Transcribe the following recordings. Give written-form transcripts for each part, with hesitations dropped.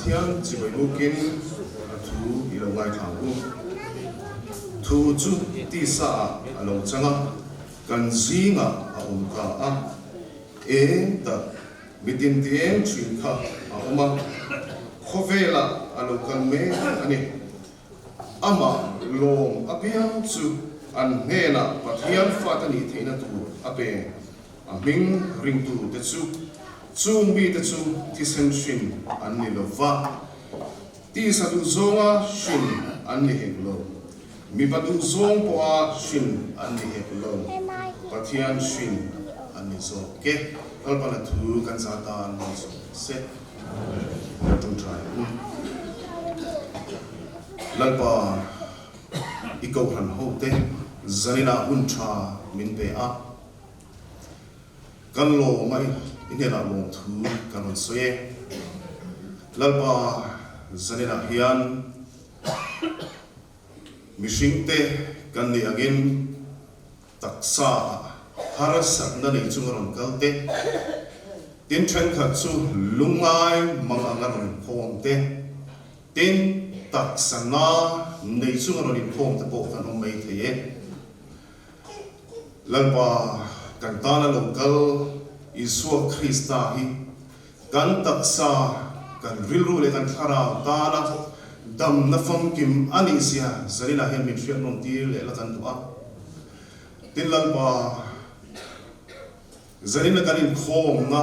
Pathian chibai bukin a thu i lo ngaithla ang u. Thu chu tisa ah a lo chang a, kan zingah a awm ta a, eng tak mitin ti eng thin kha a awm a, khawvelah a lo kal mek a ni. Amah lawm apiang chu an hnenah Pathian fate nih theihna tur a pe. A hming ringtute chu chung mite chu thisen hrin an ni lo va, tisa duhzawnga hrin an ni hek lo, mipa duhzawng pawha hrin an ni hek lo, Pathian hrin an ni zawk e. Lalpana thu kan za tan malsawm se. Ṭawngṭai ang u. Lalpa, i kohhran hote zaninah hun ṭha min pe a. Kan lawm a, i hnenah lawmthu kan rawn sawi e. Lalpa, zaninah hian mihringte kan nih angin taksa ah harsatna nei chunga rawn kal te, tin thenkhat chu lungngai mang anga rawn inkhawm te, tin taksa na nei chunga rawn inkhawm te pawh kan awm mai thei e. Lalpa kan tana lo kal Isua Krista hi kan taksa, kan rilru leh kan thlarau tana damna famkim a nih zia zaninah hian min hriatnawn tir leh la kan duh a. Tin Lalpa zanina kan inkhawmna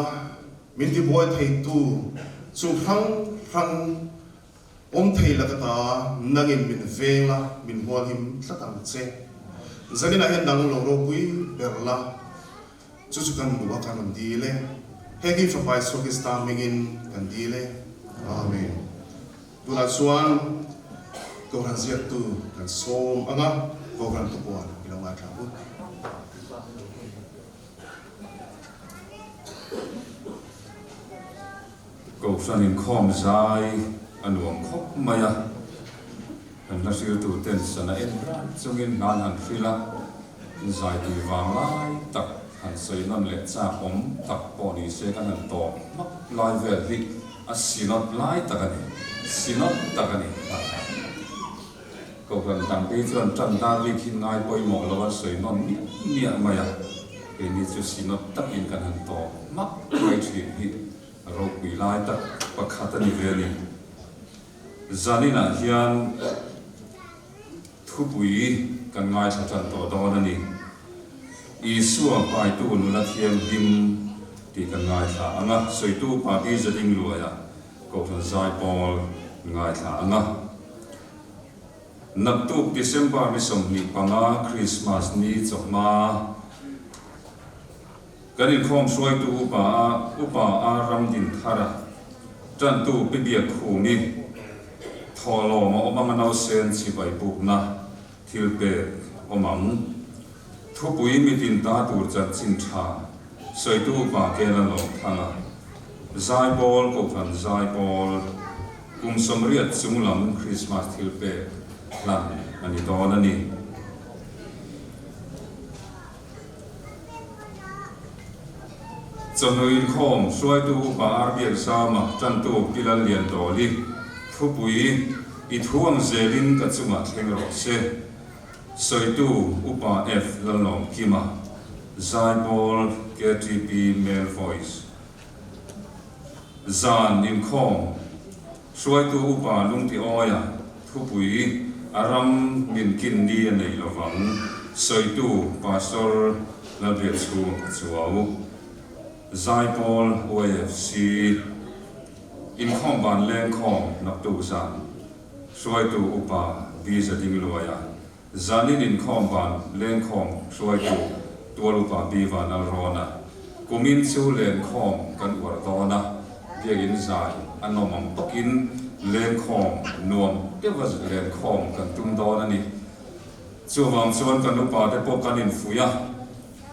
min tibuai theitu chu hrang hrang Awm thei la ka ta, nangin min veng la, min hualhim tlat ang che. Zaninah hian nang lo ropui ber la, chu chu kan duh a kan rawn dil e. Heng hi Fapa Isua Krista hmingin kan dil e. Amen. Tunah chuan Kohhran ziaktu kan sawm ang a, Kohhran tupuan i lo ngaithla ang u. Kohhran inkhawm zai a nuam khawp mai a, kan hla hriltu ten sana en ran chungin hlan han hril a, zai tui vang lai tak han sawi nawn leh chak awm tak pawh ni se kan han tawp hmak lai vel hi a synod lai tak a ni, synod tak a ni. Kohhran dangte hi chuan tan dar rik hi ngai pawimawh lo a sawi nawn miah miah mai a, keini chu synod takin kan han tawp hmak mai thin hi a ropui lai tak pakhat a ni ve a ni. Zaninah hian thupui kan ngaithla tan tawh dawn a ni. Isua paitu nula thianghlim tih kan ngaithla ang a, sawitu Papi Zadingluaia Kohhran Zaipawl ngaithla ang a. Naktuk December ni 25 Christmas ni chawhma kan inkhawm hruaitu upa a upa a ram din thar a tantu Pi Biak Khumi thawhlawm a awm ang a nausen chibai bukna thil pek awm ang. Thupui mitin ta tur chanchin tha sawitu upa Kela Lawmthanga Zaipawl Kohhran Zaipawl Kum 80 chung lam Krismas thil pek hlan a ni dawn a ni. Chawhnu inkhawm hruaitu upa Arbiak Zama tantu Pi Lallian Dawli thupui i thu ang zelin ka chungah thleng rawh se. Sawitu upa F Lalawm Kima, Zaipawl KTP Male Voice. Zan inkhawm hruaitu upa Lungti Awia thupui a ram min kin ni a nei lovang, sawitu Pastor Lalbiakchhung Pachuau, Zaipawl YFC, Inkhawm ban lengkhawm naktuk zan hruaitu upa Biza Dingluaia, Zanin inkhawm ban lengkhawm hruaitu tual upa Pi Vanlalrawna, Kumin chu lenkhawm kan uar dawn a, biakin zai a nawm ang bawkin lenkhawm nuam deuha lenkhawm kan tum dawn a ni. Chuvang chuan kan upa te pawh kan infuih a,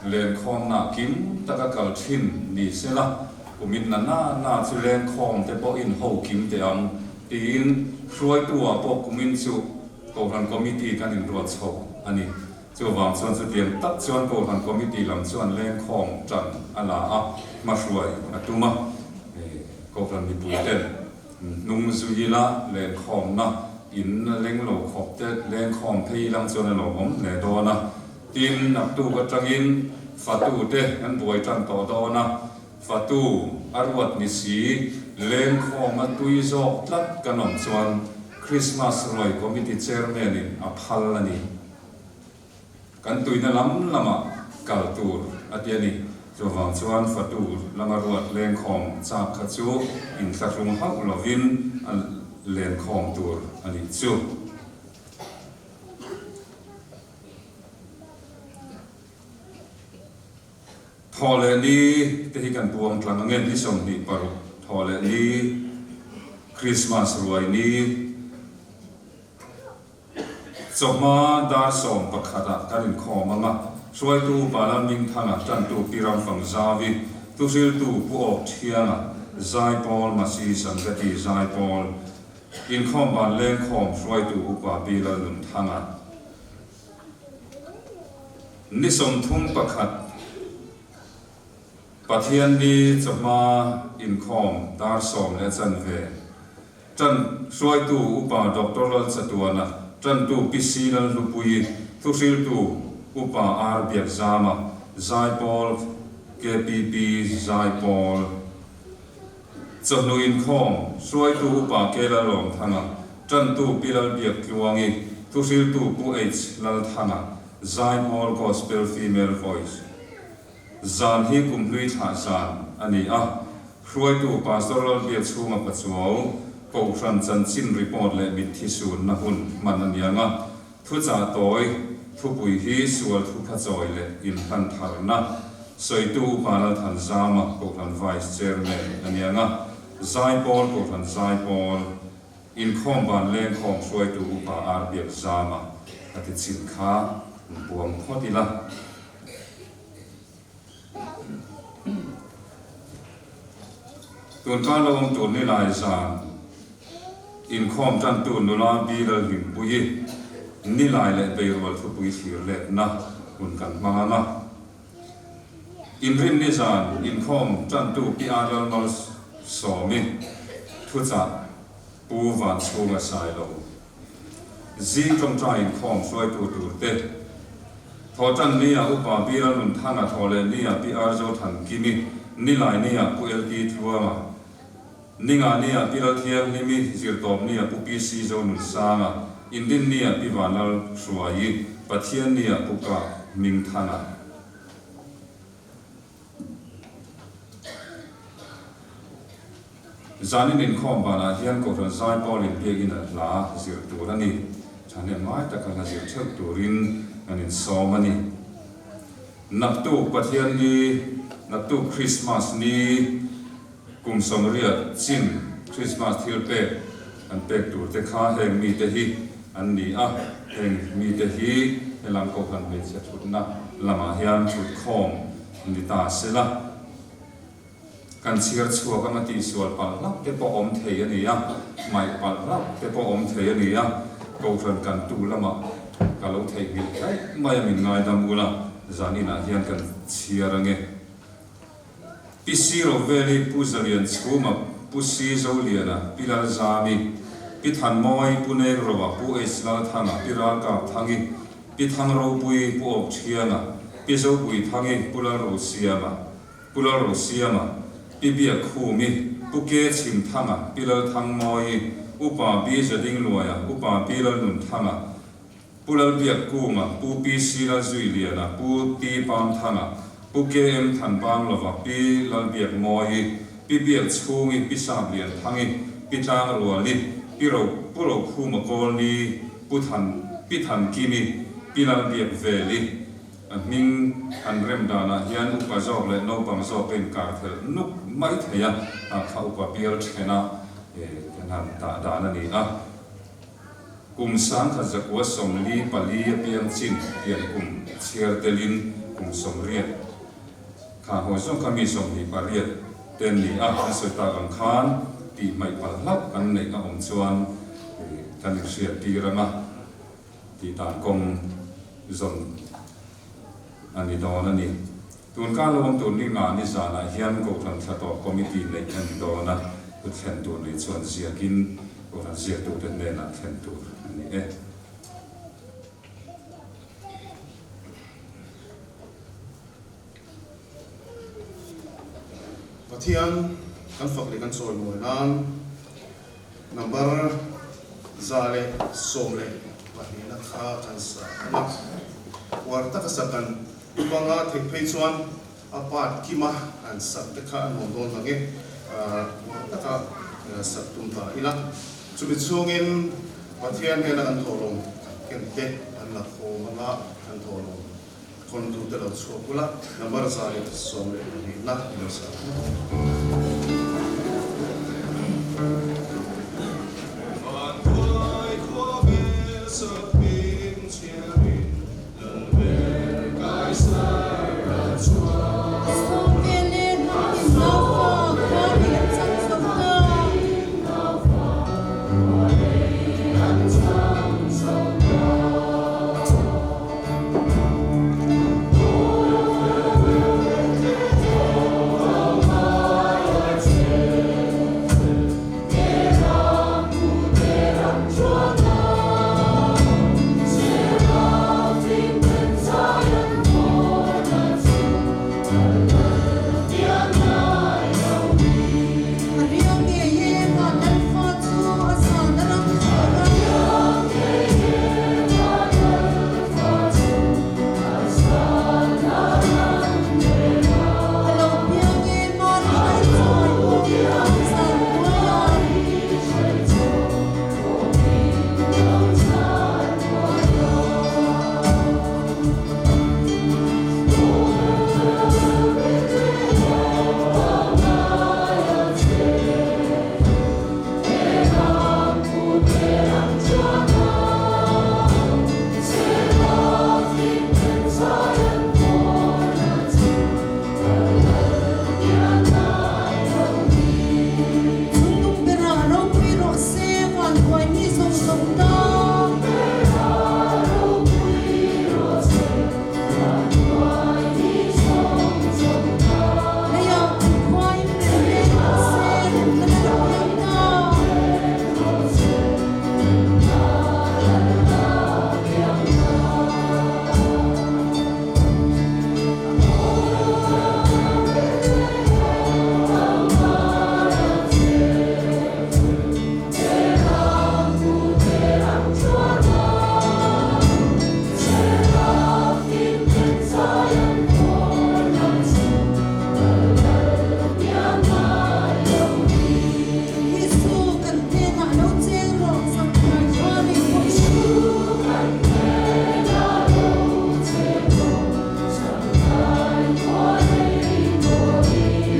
lenkhawmna kim taka kal thin ni sela, kumin na na na chu lenkhawm te pawh inho kim teh ang tiin hruaitu ah pawh kumin chu Kohhran Committee kan inruat chho a ni. Chuvang chuan chutiang tak chuan Kohhran Committee lam chuan lengkhawm tan a la a, hmahruai a tum a, Kohhran mipuiten Hnung zui ila lenkhawmna in leng lo khawp te lengkhawm phei ilang chuan a lawmawm hle dawn a. Tin, naktuk atangin fatu te an buai tan tawh dawn a, fatu a ruat ni si lengkhawm a tui zawk tlat kan awm chuan Christmas ruai Committee Chairman in a phal a ni. Kan tuina lam lamah kal tur a ti a ni. Chuvang chuan fatu lama ruat lengkhawm chak kha chu inthlahrung hauh lovin a lenkhawm tur a nih chu. Thaw leh ni te hi kan puang tlang ange, ni 26 thaw leh ni, Krismas ruai ni. Chawhma dar 11 ah kan inkhawm ang a, hruaitu Upa Lalmingthanga, tantu Pi Ramfangzavi, thuhriltu Pu Awk Thianga, Zaipawl Masi Sangati Zaipawl, inkhawm ban lengkhawm hruaitu Upa Pi Lalnunthanga. Ni 31 Pathianni chawhma inkhawm dar 10:15. Ṭan hruaitu Upa Doctor Lalchatuana, ṭantu Pi Si Lalhlupuii, thuhriltu Upa R Biakzama, Zaipawl KPP Zaipawl, Chawhnu Inkhawm, hruaitu Upa K Lalawmthanga, ṭantu Pi Lalbiaktluangi, thuhriltu Pu H Lalthanga, Zaipawl Gospel Female Voice. Zan hi kum hlui thlah zan a ni a, hruaitu Pastor Lalbiakchhunga Pachuau, Kohhran chanchin report leh mitthi sunna hun hman a ni ang a, thuchah tawi thupui hi sual thupha chawi leh inhlan tharna sawitu Upa Lalthanzama Kohhran Vice Chairman a ni ang a, Zaipawl Kohhran Zaipawl Inkhawm ban lengkhawm hruaitu Upa R Biakzama a ti chin kha buang phawt ila. Tun kar lo awm tur nilai zan inkhawm tantu nula Bi Lalhlimpuii nilai leh beirual thupui thlir letna hun kan hmang ang a. Inrinni zan inkhawm tantu Pi Ar Lalmalsawmi thuchah Pu Vanchhunga Sailo. Zing tawngtai inkhawm hruaitu tur te, Thawhtan nia Upa Pi Lalnunthanga, Thawhleh nia Pi Ar Zothankimi, Nilai nia Pu LT Tluanga, Ninga nia Pi Lalthianghlimi, Zirtawp nia Pu PC Zonunsanga, Indin nia Pi Vanlal Hruaii, Pathian nia Pu Kap Hmingthanga. Zanin inkhawm banah hian Kohhran Zaipawlin biakinn a hla zir tur a ni. Thahnem ngai taka hla zir theuh turin kan insawm a ni. Naktuk Pathian ni, naktuk Krismas ni, kum 80 chin Krismas thil pek an pek tur te kha heng mite hi an ni a. Heng mite hi helam Kohhran hmeichhe thutna lamah hian thutkhawm ni ta sela. Kan chhiar chhuak anga tihsual palh hlauh te pawh awm thei a ni a, hmaih palh hlauh te pawh awm thei a ni a, Kohhran kan tu lamah ka lo theihnghilh daih mai a min ngaidam ula, zan inah hian kan chhiar ange. Pi Si Roveli, Pu Zalian Chhuma, Pu Si Zoliana, Pi Lalzami, Pi Thanmawi, Pu Negroa, Pu H Lalthanga, Pi Ralkapthangi, Pi Thangropui, Pu Awkthianga, Pi Zopuithangi, Pu Lalrosiama, Pu Lalrosiama, Pi Biakkhumi, Pu Ke Chhimthanga, Pi Lalthangmawii, Upa Pi Zadingluaia, Upa Pi Lalnunthanga, Pu Lalbiakkunga, Pu PC Lalzuiliana, Pu T Pamthanga, Pu KM Thanbanglova, Pi Lalbiakmawii, Pi Biakchhungi, Pi Saplianthangi, Pi Tlangruali, Pi Ro Pu Rokhuma Kawlni, Pu Than Pi Thankimi, Pi Lalbiakveli. A hming an rem danah hian upa zawk leh naupang zawk a inkar thelh nuk mai thei a, a kha upa bial thena kan han tah dan a ni a. Kum 1944 a piang chin pian kum chhiar telin kum 80 kha hawi zawng kha mi 28 te an ni a, an sawi tak ang khan tih hmaih palh hlauh kan neih a awm chuan kan inhriat tir ang a. Tih dan kawng zawn a ni dawn a ni. Tun kar lo awm tur ni nga ni zanah hian Kohhran Thla Tawp Committee neih a ni dawn a. Thu thlen tur nei chuan ziakin Kohhran ziaktute hnenah thlen tur a ni e. Pathian kan fak leh kan chawimawi nan number 112 na kha kan sa ang a, uar taka sak kan upanga theih phei chuan a part kima han sak te kha a nuam dawn mang e, uar taka sak tum ta ila. Chumi chhungin Pathian hnena kan thawhlawm ken te an la khawm anga kan thawhlawm Khawntu te lo chhuak ula, number 112 na i lo sa ang. Vantuai khua vel sapin chhiarin lal ber kai sai ral chuan. Sawmvel e hnam in naufa khua rei an chang chho ta. A riau ngei e, van Lalfa chu a zan a ram khawr a. A lo piang e, man hrai chawi pawhin ang zan huai a. Chhungdung berah ropui rawh se, van huai mi zawng zawng ta. Leiah kan khuain rem reng rawh se, remna thar piang ta. Jesu kan hnenah lo cheng rawh, Zangthai kha rei pawh i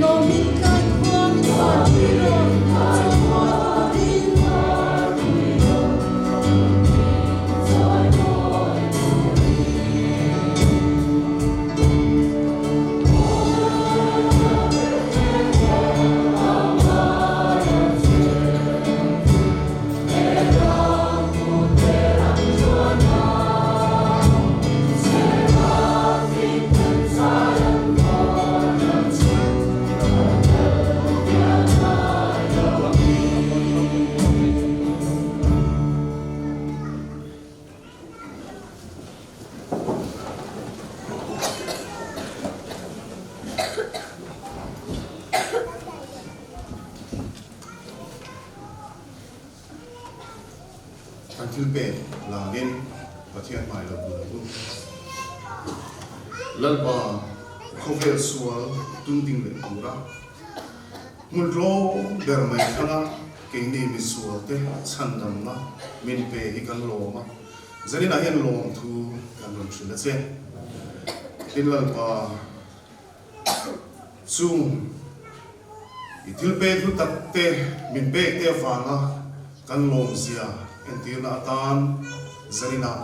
Lawmin tlai khua min van pui rawh, chawimawi turin. Kan thil pek langin Pathian hmai lo bul ang u. Lalpa khawvel sual tung ding leh tura hmun tlawm ber mai thlanga keini misualte chhandamna min pe hi kan lawm a. Zaninah hian lawmthu kan rawn hrilh a che. Tin Lalpa chung i thil pek hlu tak te min pek te avanga kan lawmzia entirna atan zaninah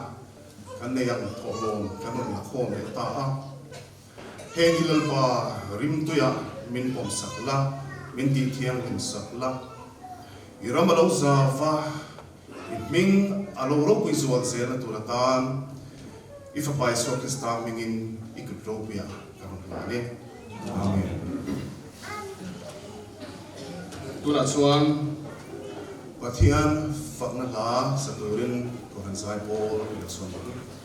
kan nei ang thawhlawm kan rawn la khawm leh ta a. Heng hi Lalpa rimtuiah min pawmsak la, min tihthianghlim sak la. I ram a lo zau va, I hming a lo ropui zual zel na tur atan i Fapa Isua Krista hmingin i kut ropuiah ka rawn hlan e. Amen. Tunah chuan Pathian fakna hla sa turin Kohhran Zaipawl i lo sawm ang.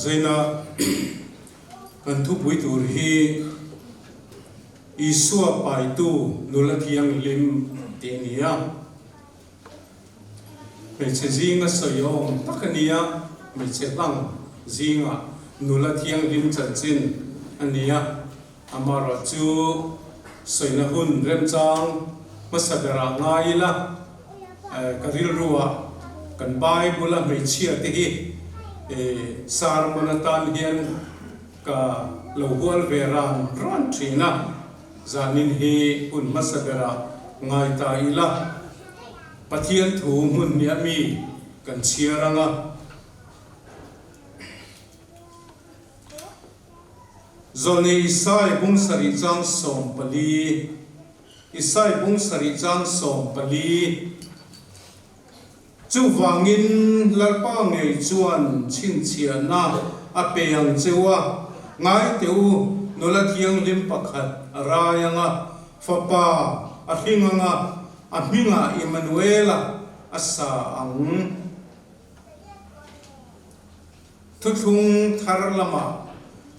Zaina kan thupui tur hi Isua paitu nula thianghlim tih a ni a. Hmeichhe zinga sawi awm tak a ni a, hmeichhe hlang zinga nula thianghlim chanchin a ni a. Amaherawh chu sawina hun remchang hmasa berah ngai ila, ka rilruah kan Bible a hmeichhia te hi sermon atan hian ka lo hual ve ran ran thin a, zanin hi hun hmasa berah ngai ta ila, Pathian thu hmun nia mi kan chhiar ang a. Zawlnei Isai bung sarih chang 14, Isai bung sarih chang 14, Chuvangin Lalpa ngei chuan chhinchhiahna a pe ang cheu a, ngai teh u, nula thianghlim pakhat a rai ang a, fapa a hring ang a, a hmingah Immanuela a sa ang. Thuthlung thar lama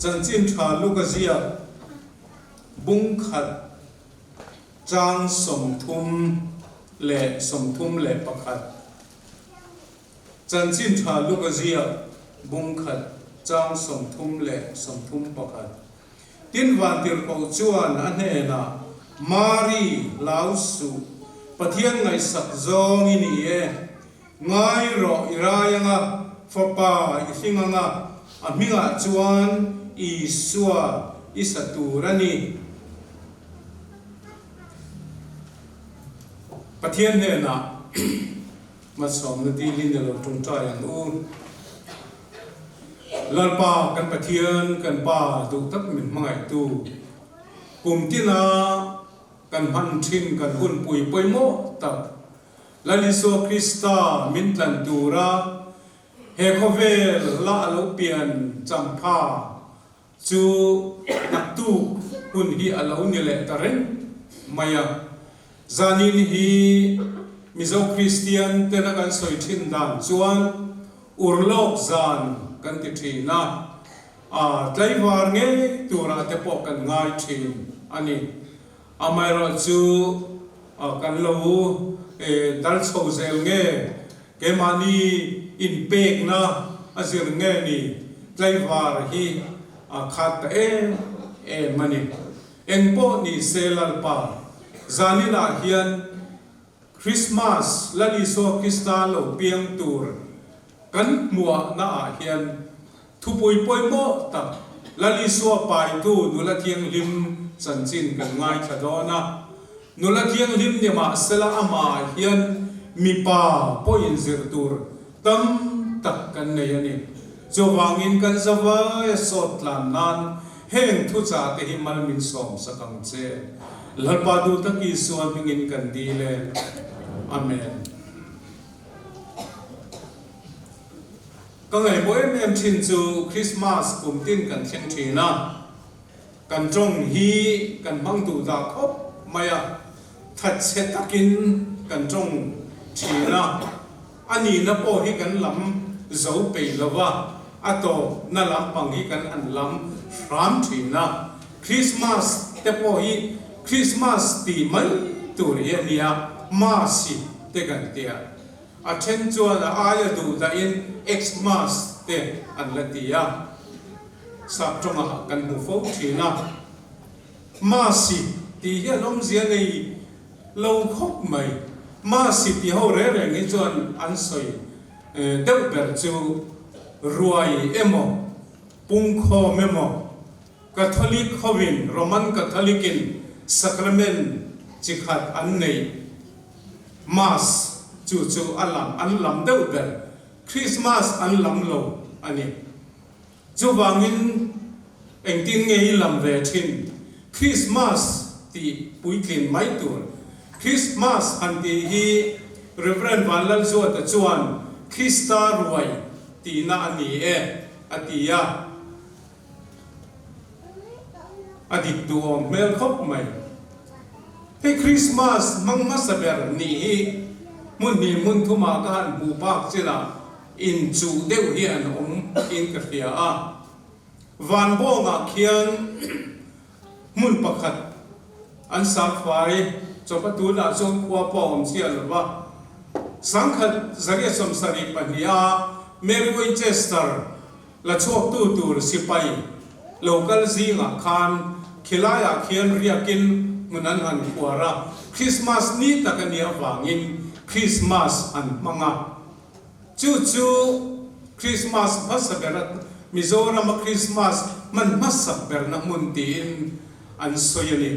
chanchin tha Luka ziak bung khat chang 31. Chanchin tha Luka ziak bung khat chang 31. Tin Vantirhkoh chuan a hnenah, Mari, hlau suh, Pathian ngaihsak zawng i ni e. Ngai rawh i rai anga, fapa i hring anga, a hmingah chuan Isua i sa tur a ni. Pathian hnenah hmasawmna dilin i lo tawngtai ang u. Lalpa kan Pathian kan Pa duh tak min hmangaihtu, kum tina kan hman thin kan hunpui pawimawh tak Lal Isua Krista min tlan tura he khawvel la a lo pian champha chu naktuk hun hi a lo ni leh ta reng mai a. Zanin hi Mizo Kristian tena kan sawi thin dan chuan urlawk zan kan ti thin a, a tlaivar ngei turah te pawh kan ngai thin a ni. Amaherawhchu kan lo dal chho zel nge, keimahni inpekna a zir nge ni tlaivar hi a khat ta em em a ni. Engpawh ni se Lalpa, zaninah hian Christmas Lal Isua Krista lo piang tur kan hmuahna ah hian thupui pawimawh tak Lal Isua paitu nula thianghlim chanchin kan ngaithla dawn a. Nula thianghlim ni mahsela amah hian mipa pawh inzir tur tam tak kan nei a ni. Chuvangin kan zavaia sawt tlan nan Heng thuchah te hi mal min sawm sak ang che. Lalpa duh tak Isua hmingin kan dil e. Amen. Ka ngaihmawh em em thin chu Christmas kum tin kan thleng thin a, kan tawng hi kan hmang duh dah khawp mai a, thatchhe takin kan tawng thin a, A nihna pawh hi kan lam zo peih lo a, a tawpna lampang hi kan han lam hram thin a. Christmas te pawh hi Christmas tih mai tur hi a nia, Masi te kan tia. A then chuan a aia duh dahin Xmas te an la ti a, sap tawngah kan hmu fo thin a. Masi tih hian awmzia nei Lo khawp mai. Masi ti ho reng reng hi chuan an sawi deuh ber chu ruai emaw, pungkhawm emaw, Catholic hovin, Roman Catholic in sacrament chi khat an neih Mass chu chu a lam an lam deuh ber. Christmas an lam lo a ni. Chuvangin engtin nge i lam ve thin? Christmas tih puitlin mai tur. Christmas han tih hi Rev. Vanlalzuata chuan Krista ruai tihna a ni e a ti a. A dik duhawm hmel khawp mai. Hei Christmas hmang hmasa ber nih hi hmun hnih hmun thumah ka han hmuh bak chinah. Inchuh deuh hi an awm in ka hria a. Van bawngah khian hmun pakhat an sangfai chawp a tunah chuan khua pawh a awm chiah lo va. 1772 a Mary Winchester la chhuaktu tur sipai lo kal zingah khan khilaiah khian riakin hmun an han khuar a, Krismas ni tak a nih avangin Krismas an hmang a. Chu chu Krismas hmasa ber a, Mizorama Krismas hman hmasak berna hmun tiin an sawi a ni.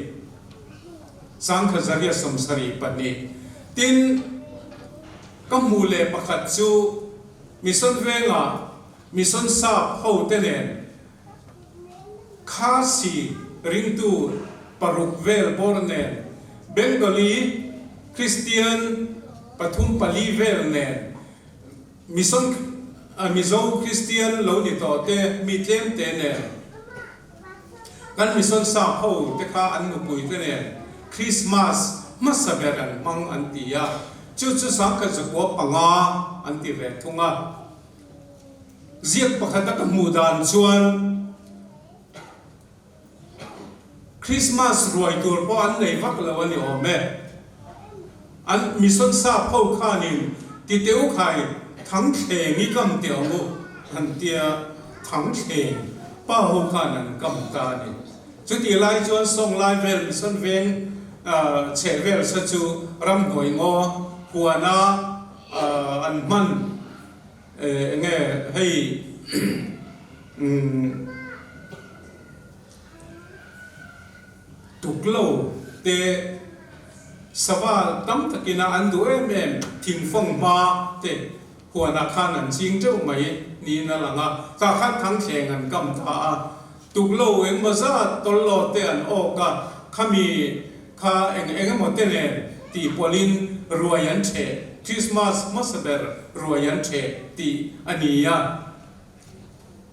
1972. Tin, ka hmuh leh pakhat chu Mission Vengah Mission Sap ho te nen Khasi ringtu paruk vel bawr nen, Bengali Kristian pathum pali vel nen, Mission Mizo Kristian lo ni tawh te mi tlem te nen, kan Mission sap ho te kha an nupui te nen Christmas hmasa ber an hmang an ti a, chu chu 1905 an ti ve thung a. Ziak pakhata ka hmuh dan chuan Christmas ruai tur pawh an nei vak lo a ni awm e. An mission sap ho khanin titeu khai thangthleng i kam teh ang u an tia, thangthleng pa ho khan an kam ta a ni. Chutih lai chuan Sawnglai vel mission veng chheh vel sa chu ramhnuai ngaw huana an hman Eng nge hei umm tuklo te sava tam takina an duh em em thingfawng hma te huanah khan an ching teuh mai niin a lang a, tah khan thangthleng an kam ta a, tuklo engmaw zat tawllo te an awk a, khami Kha eng eng emaw te nen tih pawlhin ruai an ṭheh, Christmas hmasa ber ruai an ṭheh tih a ni a.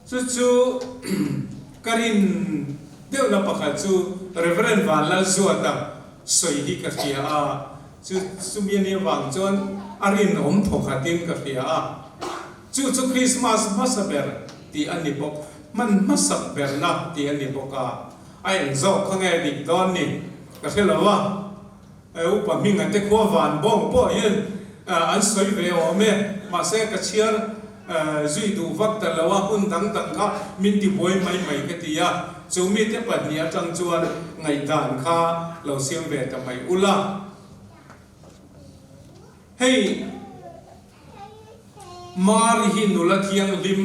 Chu chu ka rin deuhna pakhat chu Reverend Vanlalzuata sawi hi ka hria a, chu chumi a nih avang chuan a rinawm thawkhatin ka hria a. Chu chu Christmas hmasa ber tih a ni bawk, hman hmasak berna tih a ni bawk a. A eng zawk kha nge dik dawn ni ka hre lo a, upa hminga te khua van bawng pawh hian an sawi ve awm e, mahse ka chhiar zui duh vak ta lo a, hun dang dang kha min ti buai mai mai ka ti a, chu mite pahnih atang chuan ngaihdan kha lo siam ve ta mai ula. Hei Mari hi nula thianghlim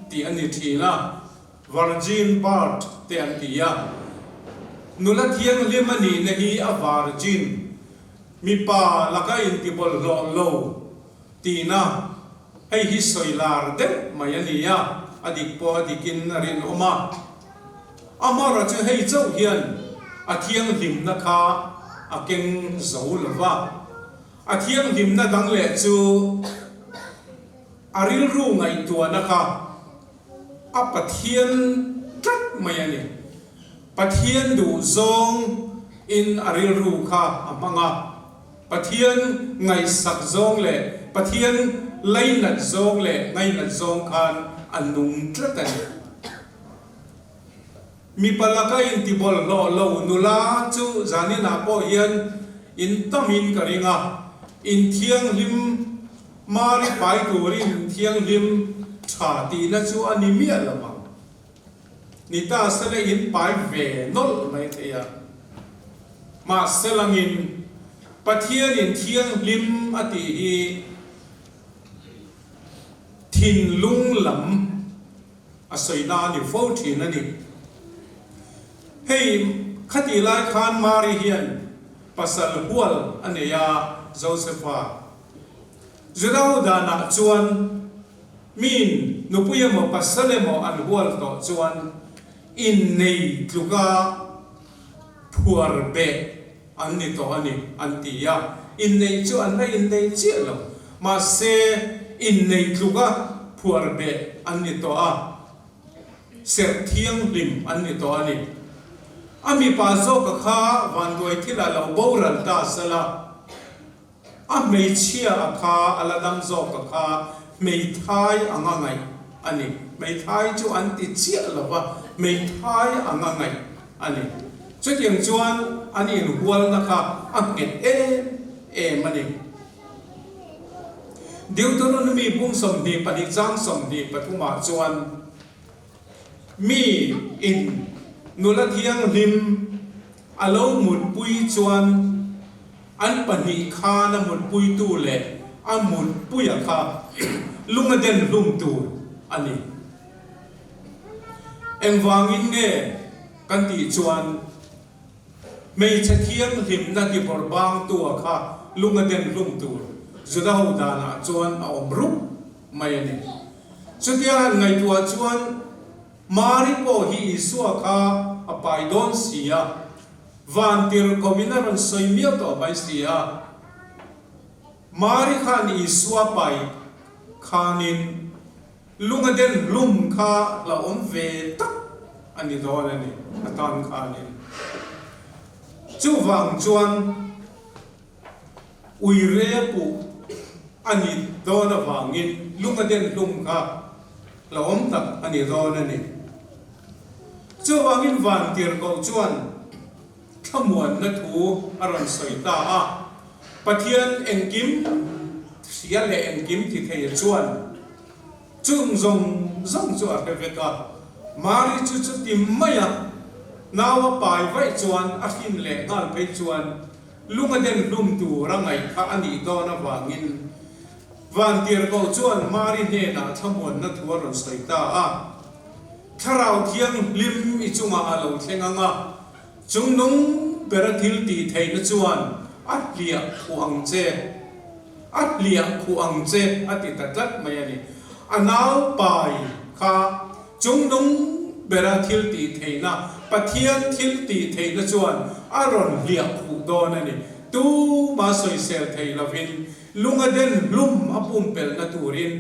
tih a ni thin a. Virgin birth te an ti a, nula thianghlim a nihna hi a virgin, mipa laka intibawlhhlawh lo tihna, hei hi sawi lar deuh mai a ni a, a dik pawh a dikin a rinawm a. Amaherawhchu chu hei chauh hian a thianghlimna kha a keng zo lo va, a thianghlimna dang leh chu a rilru ngaihtuahna kha, A Pathian tlat mai a ni. Pathian duh zawng in a rilru kha a hmang a. Pathian ngaihsak zawng leh Pathian lainat zawng leh ngainat zawng khan a nung tlat a ni. Mipa laka intibawlhhlawh lo nula chu zaninah pawh hian in tamin ka ring a, in thianghlim Mari pai turin thianghlim tha tihna chu a ni miah lo ang. Ni ta sela in pai ve nawlh mai thei a. Mahse langin Pathianin thianghlim a tih hi thinlung lam a sawina a ni fo thin a ni. Hei khatih lai khan Mari hian pasal hual a nei a, Josepha. Juda danah chuan miin nupui emaw pasal emaw an hual tawh chuan innei tluka phuar beh an ni tawh a ni an ti a, inneih chu an la innei chiah lo, mahse innei tluka phuar beh an ni tawh a, serh thianghlim an ni tawh a ni. A mipa zawka kha vanduai thil ah lo boral ta sela, a hmeichhia a kha a la dam zawka kha Hmeithai anga ngaih a ni. Hmeithai chu an ti chiah lo va, hmeithai anga ngaih a ni. Chutiang chuan an inhualna kha a nghet em em a ni. Deuteronomy bung 22 chang 23 ah chuan mi in nula thianghlim a lo mutpui chuan an pahnih khan a mutpuitu leh a mutpuia kha lung a den hlum tur a ni. Engvangin nge kan tih chuan Hmeichhe thianghlimna tibawrh bangtua kha lung a den hlum tur Juda ho danah chuan a awm rup mai a ni. Chutia han ngaihtuah chuan Mari pawh hi Isua kha a pai dawn si a, van tirhkohin a rawn sawi miau tawh mai si a. Mari khan Isua pai khanin Lung a den hlum kha la awm ve tak a ni dawn a ni, a tan khanin. Chuvang chuan uire puh a ni dawn avangin lung a den hlum kha la awm tak a ni dawn a ni. Chuvangin Vantirhkoh chuan thlamuanna thu a rawn sawi ta a, Pathian engkim hria leh engkim ti thei chuan chung zawng zawng chu a hre vek a. Mari chu chuti maia nau a pai vaih chuan a hrin leh nghal phei chuan lung a den hlum tur a ngaih kha a nih dawn avangin Vantirhkoh chuan Mari hnenah thlamuanna thu a rawn sawi ta a. Thlarau Thianghlim i chungah a lo thleng ang a, chung nung bera thil tih theihna chuan a hliah khuh ang che, a hliah khuh ang che a ti ta tlat mai a ni. A nau pai kha chung nung bera thil tih theihna, Pathian thil tih theihna chuan a rawn hliah khuh dawn a ni. Tuma sawisel thei lovin lung a den hlum a pumpelhna turin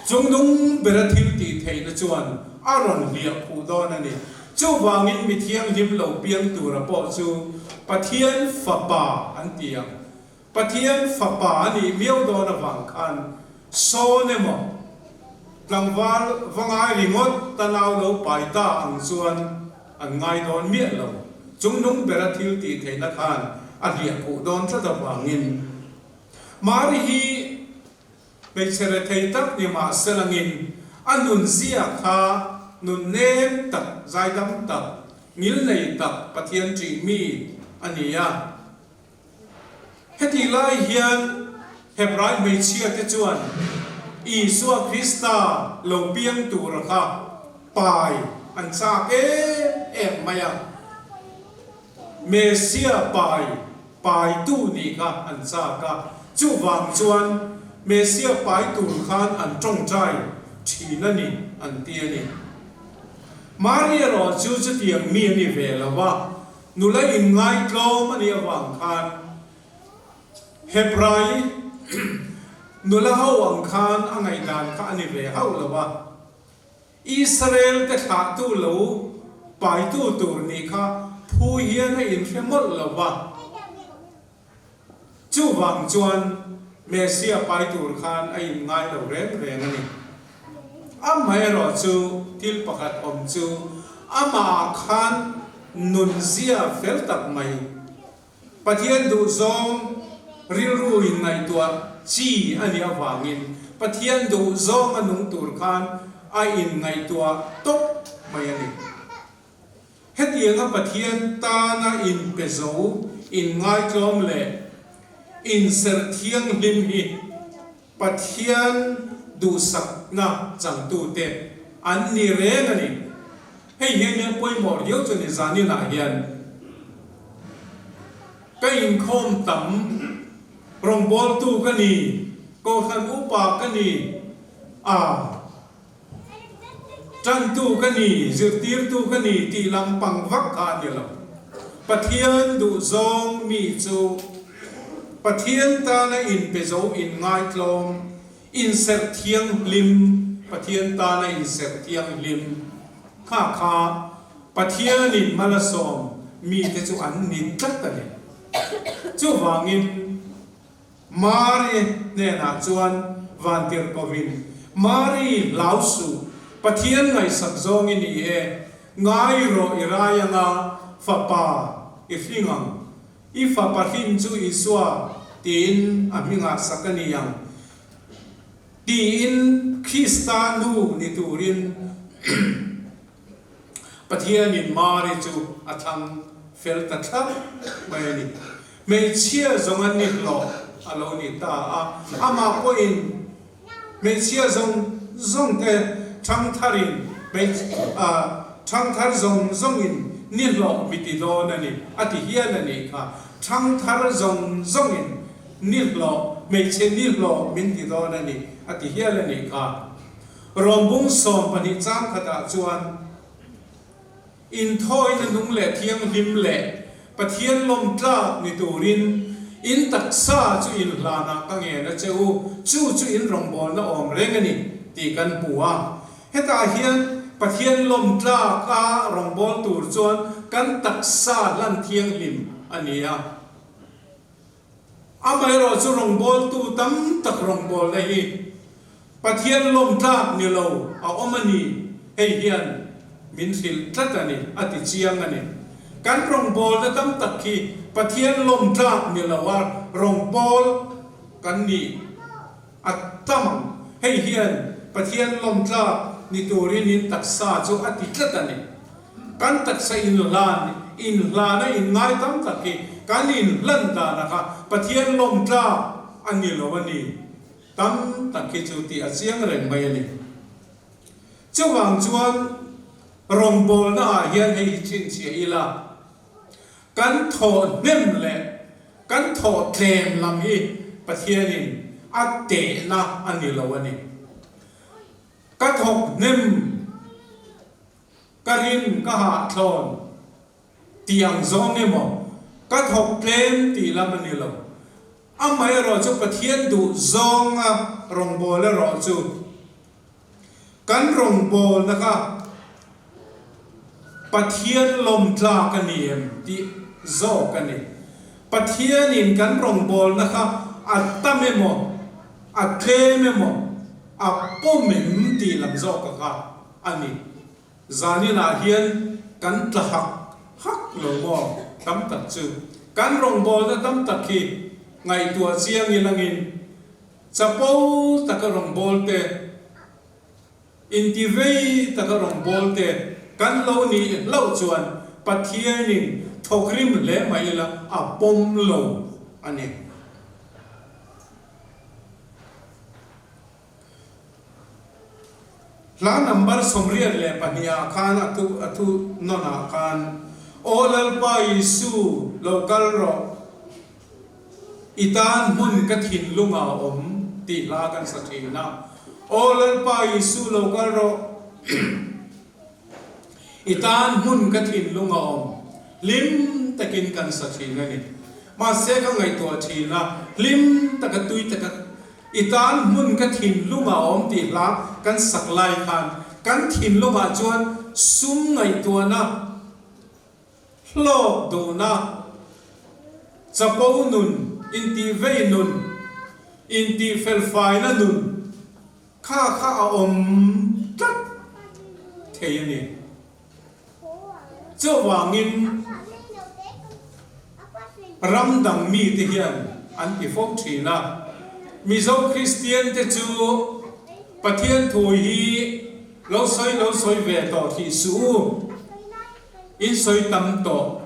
Chungnung bera thil tih theihna chuan a rawn hliah khuh dawn a ni. Chuvangin mi thianghlim lo piang tura pawh chu Pathian Fapa an ti ang. Pathian Fapa a nih miau dawn avang khan sawn emaw, tlangval va ngai ringawt ta nau lo pai ta ang chuan an ngai dawn miah lo. Chungnung bera thil tih theihna khan a hliah khuh dawn tlat avangin Mari hi Hmeichhe rethei tak ni mah selangin a nun zia kha nun nem tak, zaidam tak, ngilnei tak Pathian ṭih mi a ni a. Hetih lai hian Hebrai hmeichhia te chuan Isua Krista lo piang tura kha pai an chak em em mai a. Messia pai paitu nih kha an chak a, chuvang chuan Messia pai tur khan an tawngtai thin a ni an ti a ni. Mari erawh chu chutiang mi a ni ve lo a, nula inngaitlawm a nih avang khan Hebrai nula ho ang khan a ngaihdan kha a ni ve hauh lo a. Israel te thlahtu lo paitu tur nih kha phu hian a inhre mawlh lo va. Chuvang chuan Messia pai tur khan a inngai lo reng reng a ni. Amaherawh chu thil pakhat awm chu amah khan nunzia fel tak mai Pathian duhzawng rilru in ngaihtuah chi a nih avangin Pathian duhzawng a nung tur khan a in ngaihtuah tawp mai a ni. Hetianga Pathian tana in pe zo, in ngaitlawm leh in serh thianghlim hi Pathian duhsakna changtute an ni reng a ni. Hei hian nia pawimawh riau chu ni zaninah hian ka inkhawm tam, rawngbawltu ka ni, kohhran upa ka ni a, tantu ka ni, zirtirtu ka ni tih lampang vak kha a ni lo. Pathian duhzawng mi chu Pathian tana inpe zo inngaitlawm, inserh thianghlim, Pathian tana inserh thianghlim kha kha Pathianin malasawm mite chu an ni tlat a ni. Chuvangin Mari hnenah chuan. Vantirhkovin, Mari, hlau suh, Pathian ngaihsak zawng i ni e, ngai rawh i rai anga fapa i hring ang. I fapa hrin chu Isua tiin a hmingah sak a ni ang tiin Krista nu ni turin Pathianin Mari chu a thlang fel ta thlap mai a ni. Hmeichhia zawng an ni hlawh a lo ni ta a, amah pawhin hmeichhia zawng zawng te thangtharin thangthar zawng zawngin ni hlawh mi ti dawn a ni a ti hial a nih kha. Thangthar zawng zawngin ni hlawh, hmeichhe ni hlawh min ti dawn a ni a ti hial a nih kha. Rawmbung 12 chang khatah chuan inthawina nung leh thianghlim leh Pathian lawmtlak ni turin in taksa chu inhlanah ka ngen a che u, chu chu in rawngbawlna awm reng a ni tih kan hmu a. Hetah hian Pathian lawmtlak a rawngbâwl tur chuan kan taksa hlan thianghlim a ni a. Amaherawh chu rawngbawltu tam tak rawngbawlna hi Pathian lawmtlak ni lo a awm a ni, hei hian min hrilh tlat a ni, a ti chiang a ni. Kan rawngbawlna tam tak hi Pathian lawmtlak ni lo a rawngbâwl kan nih a tam ang. Hei hian Pathian lawmtlak ni turin in taksa chu a ti tlat a ni. Kan taksa inhlan, inhlana inngai tam tak hi kan inhlan dan a kha Pathian lawmtlak a ni lo a ni. Tam tak hi chu tih a chiang reng mai a ni. Chuvang chuan rawngbawlna ah hian hei hi chhinchhiah ila, kan thawh hnem leh kan thawh tlem lam hi Pathianin a tehna a ni lo a ni. Ka thawk hnem. Ka rin ka hahthlawn tih ang zawng emaw, ka thawk tlem tih lam a ni lo. Amaherawh chu Pathian duh zawnga rawngbâwl erawh chu kan rawngbâwlna kha Pathian lawmtlâk a ni em tih zâwk a ni. Pathianin kan rawngbâwlna kha a tam emaw, a tlêm emaw, a pawm em tih lam zâwk a kha. A ni. Zaninah hian kan tla hak hak lo maw? Tam tak chu. Kan rawngbawlna tam tak hi ngaihtuah chiang ilangin chapo taka rawngbawlte, intivei taka rawngbawlte kan lo nih hlauh chuan Pathianin thawkrim hle mai ila a pawm lo a ni. Hla number 82 ah khan a thu a thu nawn ah khan, Aw Lalpa Isu, lo kal rawh, i tan hmun ka thinlung ah a awm tih hla kan sa thin a. Aw Lalpa Isu, lo kal rawh, i tan hmun ka thinlung a awm, hlim takin kan sa thin a ni. Mahse ka ngaihtuah thin a, hlim taka tui taka I tan hmun ka thinlungah a awm tih hla kan sak lai khan kan thinlungah chuan sum ngaihtuahna, hlawk duhna, chapo nun, intihvei nun, intihfelfaina nun kha kha a awm tlat thei a ni. Chuvangin ram dang mite hian an ti fo thin a, Mizo Kristian te chu Pathian thu hi lo sawi lo sawi ve tawh thih suh u, in sawi tam tawh,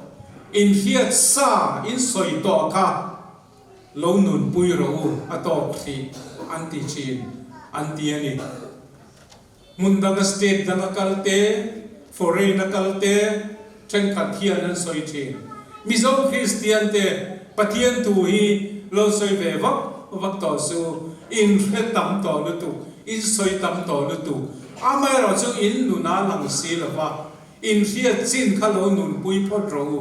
in hriat sa in sawi tawh kha lo nunpui rawh u a tawk thih an ti thin an ti a ni. Hmun danga state danga kal te, foreign a kal te thenkhat hian an sawi thin. Mizo Kristian te Pathian thu hi lo sawi ve vak vak tawh su, in hre tam tawh lutuk, in sawi tam tawh lutuk. Amaherawh chu in nun a lang si lo va, in hriat chin kha lo nunpui phawt rawh u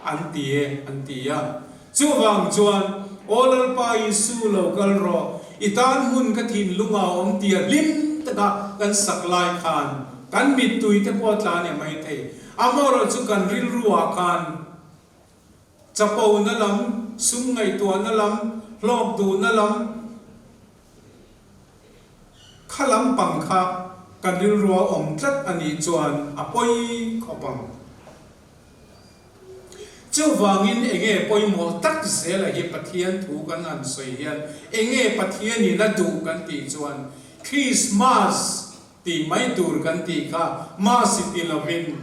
an ti e an ti a. Chuvang chuan, Aw Lalpa Isu lo kal rawh, i tan hmun ka thinlung ah awm tia hlim taka kan sak lai khan kan mittui te pawh a tla nia mai thei. Amaherawh chu kan rilru ah khan chapo na lam, sum ngaihtuah na lam, hlawk duh na lam. Kha lampang kha kan rilrua awm tlat a nih chuan a pawi khawp ang. Chuvangin enge pawimawh tak zela hi Pathian thu kan han sawi hian enge Pathianin a duh kan tih chuan Krismas tih mai tur kan tih kha Mas i ti lovin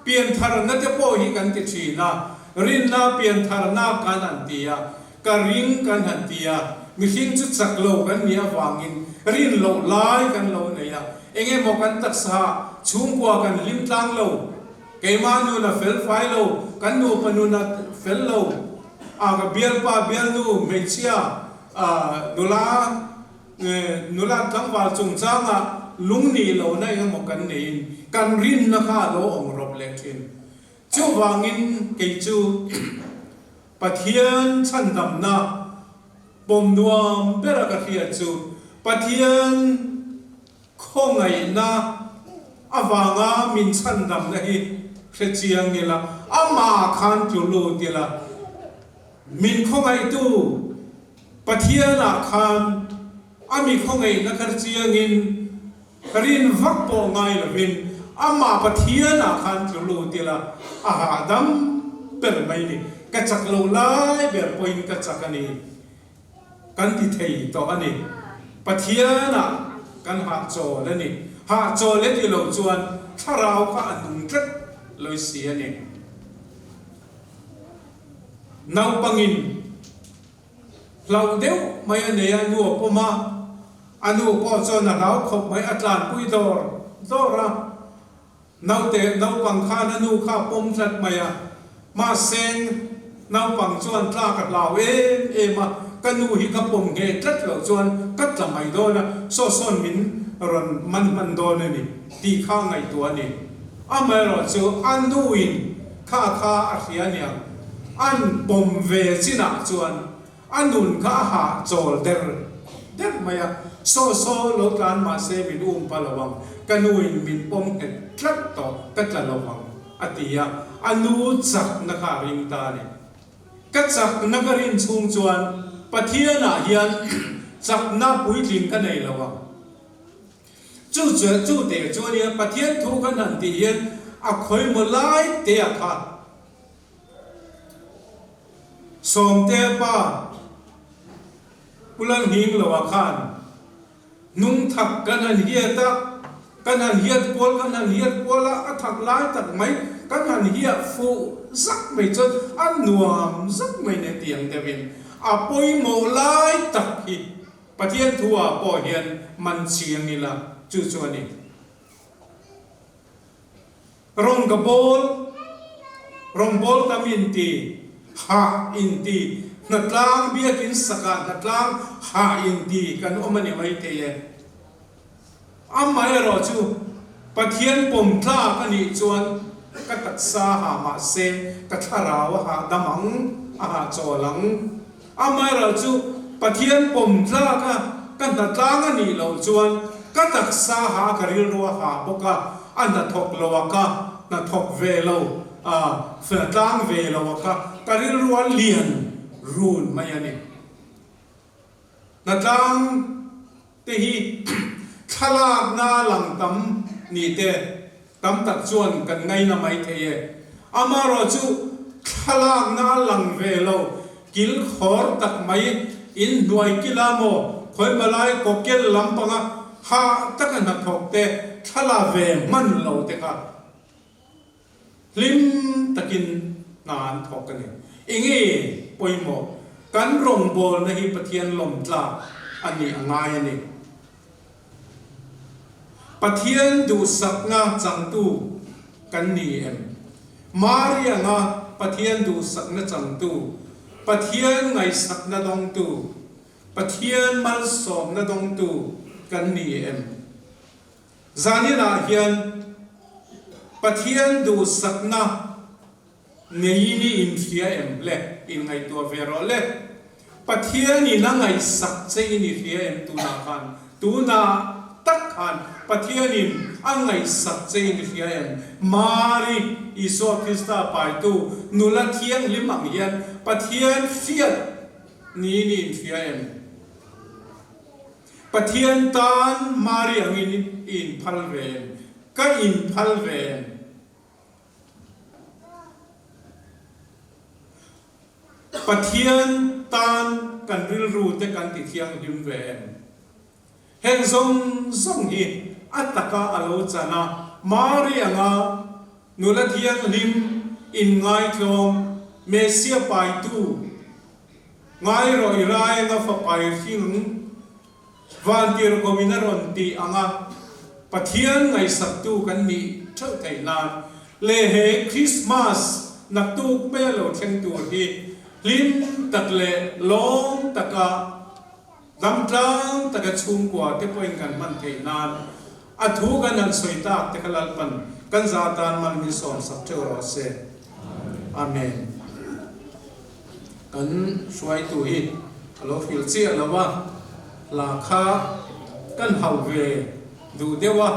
piantharna te pawh hi kan ti thin a, rinna piantharna kan han ti a, ka ring kan han ti a, mihring chu chak lo kan nih avangin rin loh lai kan lo nei a, enge maw kan taksa chhungkua kan hlim tlang lo. Keimah nun a fel fai lo, kan nupa nun a fel lo, a ka bialpa bialnu hmeichhia nula nula tlangval chungchanga lung nih lohna engemaw kan neiin kan rinna kha a lo awm rawp leh thin. Chuvangin kei chu Pathian chhandamna pawm nuam bera ka hriat chu Pathian Khawngaihna avanga min chhandamna hi hre chiang ila, amah khan tlu lut ila, min khawngaihtu Pathianah khan a mi khawngaihna kha chiangin rin vak pawh ngai lovin amah Pathianah khan tlu lut ila, a hahdam ber mai ni. Ka chak lo lai ber pawhin ka chak a ni. Kan ti thei tawh a ni. Pathianah kan hahchawl a ni. Hahchawl e ti lo chuan thlarau kha a nung tlat loi si a ni. Naupangin hlauh deuh mai a nei a, nu a pawm a, a nu pawh chuan a hlau khawp mai, a tlanpui dawr dawr a. Naute naupang khan a nu kha a pawm tlat mai a, mahse naupang chuan tlak a hlau em em a, ka nu hi ka pawm ngheh tlat loh chuan ka tla mai dawn a, saw sawn min rawn man hman dawn a ni tih kha a ngaihtuah a ni. Amaherawh chu a nuin kha kha a hria aniang, an pawm ve chinah chuan A nun kha a hah chawl der der mai a, saw saw lo tlan mah se min um pa lo ang, ka nuin min pawm nghet tlat tawh, ka tla lo ang, a ti a, a nu chakna kha a ring ta a ni. Ka chakna ka rin chhung chuan Pathianah hian chakna puitling ka nei lo ang. Chu chu chu te chu a nia, Pathian thu kan han tih hian a khawimaw lai te ah kha, Sawmte pa Pu Lalhingloa khan hnung thak kan han hiat a, kan han hiat kual kan han hiat kual a, a thak lai tak mai kan han hiah fuh zak mai chuan a nuam zak mai nen tiang deuhin a pawimawh lai tak hi Pathian thu ah pawh hian man chiang ila chu chu a ni. Rawng ka bawl, rawng bawl tam in ti, hah in ti, hnatlang biakin sakah hnatlang hah in ti kan awm a ni mai thei e. Amaherawh chu Pathian pawm tlak a nih chuan ka taksa hah mah se ka thlarau a hahdam ang, a hahchawl ang. Amaherawh chu Pathian pawm tlak a ka hnatlang a nih loh chuan ka taksa ha ka rilru a hah bawk a, a hnathawk lo a ka hnathawk ve lo a, hnatlang ve lo a ka ka rilru a lian run mai a ni. Hnatlang te hi thlalakna lang tam ni te tam tak chuan kan ngaina mai thei e. Amaherawh chu thlalakna lang ve lo kil khawr tak mai in hnuai kila maw khawimalai kawkel lampanga hah taka hnathawk te thlala ve hman lo te kha Hlim takin hna an thawk a ni. Enge pawimawh? Kan rawngbawlna hi Pathian lawm tlak a nih a ngai a ni. Pathian duhsakna changtu kan ni em? Mari anga Pathian duhsakna changtu, Pathian ngaihsakna dawngtu, Pathian malsawmna dawngtu kan ni em? Zaninah hian Pathian duhsakna neiin i inhria em le? Inngaihtuah ve rawh le. Pathianin a ngaihsak che in i hria em tunah khan? Tunah tak khan Pathianin a ngaihsak che in i hria em? Mari, Isua Krista paitu nula thianghlim ang hian Pathian hriat niin i inhria em? Pathian tan Mari angin i inphal ve em? Ka inphal ve em? Pathian tan kan rilru te kan ti thianghlim ve em? Heng zawng zawng hi a taka a lo chan a, Mari anga nula thianghlim inngaitlawm Messia paitu ngai rawh i rai anga fapai hring vantirhkohin a rawn tih anga Pathian ngaihsaktu kan nih theuh theih nan leh he Krismas naktuk mai a lo thleng tur hi hlim tak leh lawm taka Damtlang taka chhungkua te pawhin kan hman theih nan a thu kan han sawi tak te kha Lalpan kan za tan mal min sawm sak theuh rawh se. Amen. Kan hruaitu hi a lo hrilh chiah lo a, hla kha kan hauh ve duh deuh a,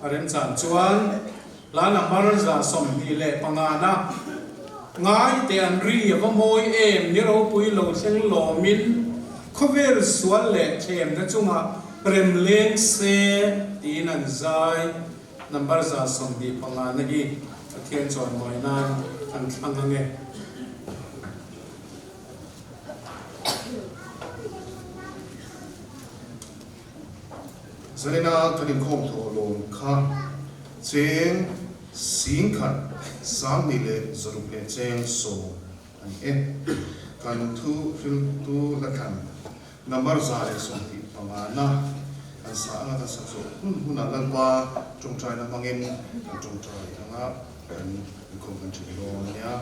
a remchan chuan hla number 25 na ngai teh an ri a va mawi em ni ropui lo thleng lawmin khawvel sual leh thlemna chungah rem leng se tiin an zai number 25 na hi Pathian chawimawi nan an thlang ange. Zanina kan inkhawm thawh lawm kha cheng 10,000 leh 6 leh cheng 10 a ni e. Kan thu hriltu la thlan number 125 na kan sa anga kan sak zawh hun hunah Lalpa tawngtaina hmangin kan tawngtai anga kan inkhawm kan then dawn a nia.